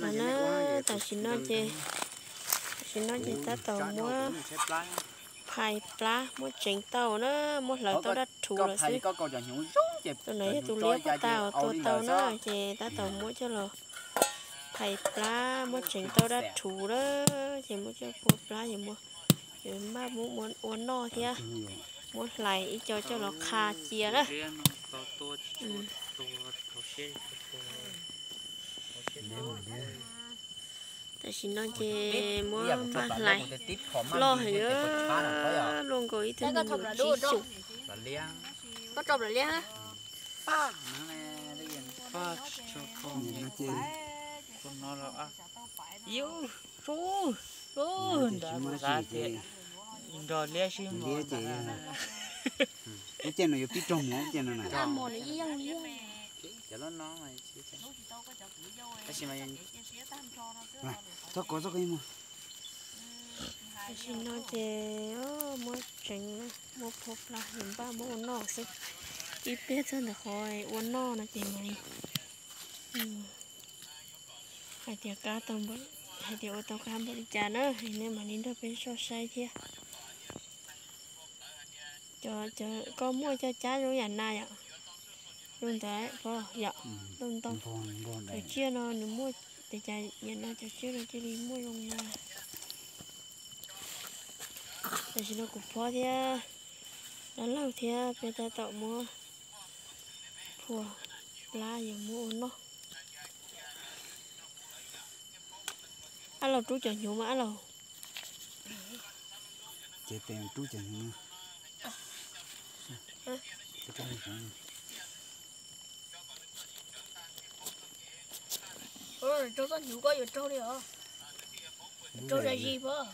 Mas na, tam sim no ces, tam sim no ces tab tom muab phais plab muab tseev tau na, muab hlawv tau dab rhuv lawm xwb. Tus no yog tus liab paj tag uas tua tau na, ces tab tom muab coj los phais plab muab tseev tau dab rhuv na, ces muab coj phua plab ces muab, ces maj muab ua noj thiab, muab hlais ib co coj los qha cia na. Tam sim no ces muab maj hlais loj heev, luaj nkaus ib tug me nyuam tsib xyoos. Nrog liab sib liab ces, ub, ces no yuav pib rog mus ces no na. Txhob kov, txhob kov ib mus. Tam sim no ces muab tseev, muab phua plab, npaj muab ua noj xwb. Ib pliag txog ntawm qhov ua noj no ces mam li hais tias qab tau, hais tias ua tau qab npaum li cas na, nej mam li nrog peb soj saib thiab. Cov, cov koj muaj caj cab zoo yam na yom? Zoo ntawd pob yom, zoo ntau. Cov tsiaj no nws muaj, ces cas yam no cov tsiaj no cia li muaj zoo na. Tam sim no kuv phob thiab dab laug thiab peb tab tom muab phua plab yuav muab ua noj. Ab laug rub cov hnyuv mas ab laug. Ces tes rub cov hnyuv. Raug txoj hnyuv koj yuav raug li os. Raug zam zis pab.